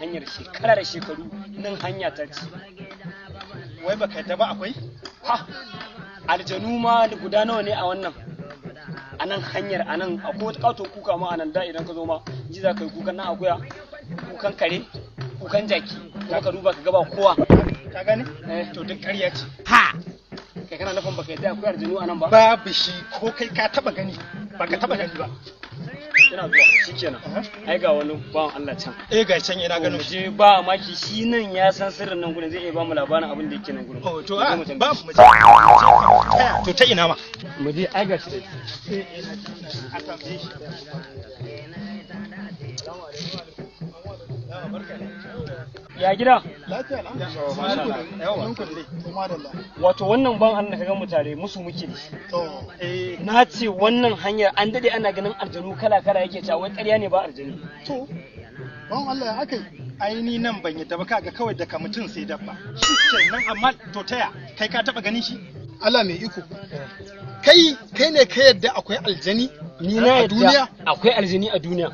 hanyar shekara da shekaru, nan hanya ta ci. Wai baka yadda ba akwai? Ha, aljanu ma da guda nawa ne a wannan, a nan hanyar? A nan akwai wata kato kuka ma a nan da idan ka zo ma ji za ka yi kukan nan akuya, kukan kare, kukan jaki, kuma ka duba ka gaba kowa. Ka gane? Eh. To, duk ƙarya ce. Kai, kana nufin baka yadda akwai aljanu a nan ba? Babu shi. Ko kai ka taba gani? Baka taba gani ba. Ina zuwa, shikenan. Ai ga wani bawan Allah can. Eh, ga can ina mu ganin shi. Je, ba maki shi nan ya san sirrin nan gurin, zai iya ba mu labarin abin da yake nan gurin. Oh, to Mu je a mu tambaye ba shi. mu je. To, ta ina ma? Mu je, ai ga shi dai. A tambaye shi. Ya gida? Lafiya. Yawa. Madalla. Wato wannan ban Allah ka ga mu tare musu muke da shi. To. Eh. Na ce wannan hanyar an dade ana ganin aljanu kala kala, yake cewa wai ƙarya ne, ba aljanu. To. Ban Allah, ya akai? Ai ni nan ban yadda ba. Kaga kawai daga mutum sai dabba. Shikenan, amma to taya kai ka taba ganin shi? Allah mai iko. Kai kai ne ka yadda akwai aljani Ni na a duniya? yadda akwai aljani a duniya.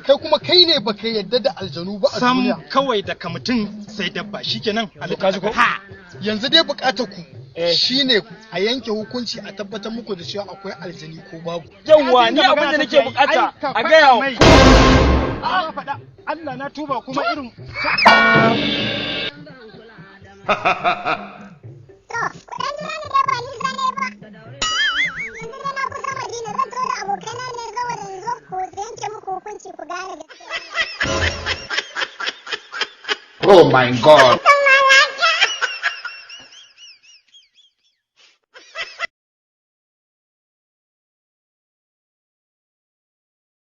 Kai kuma kai ne baka yadda da aljanu ba a Sam. duniya. Kawai daga mutum sai dabba, shikenan. To, ka ji ko? Ha. Yanzu dai bukatar ku Eh. shine a yanke hukunci, a tabbatar muku da cewa akwai aljani ko babu. Yawwa, ni abin da nake bukata a gaya wa wa faɗa. Allah na tuba kuma irin To, ku ɗan jira ni dai, ba nisa ne ba. Yanzu dai na kusa Madina, zan to da abokaina ne saboda in zo ku yanke muku hukunci ku gane gaskiya. Oh my God.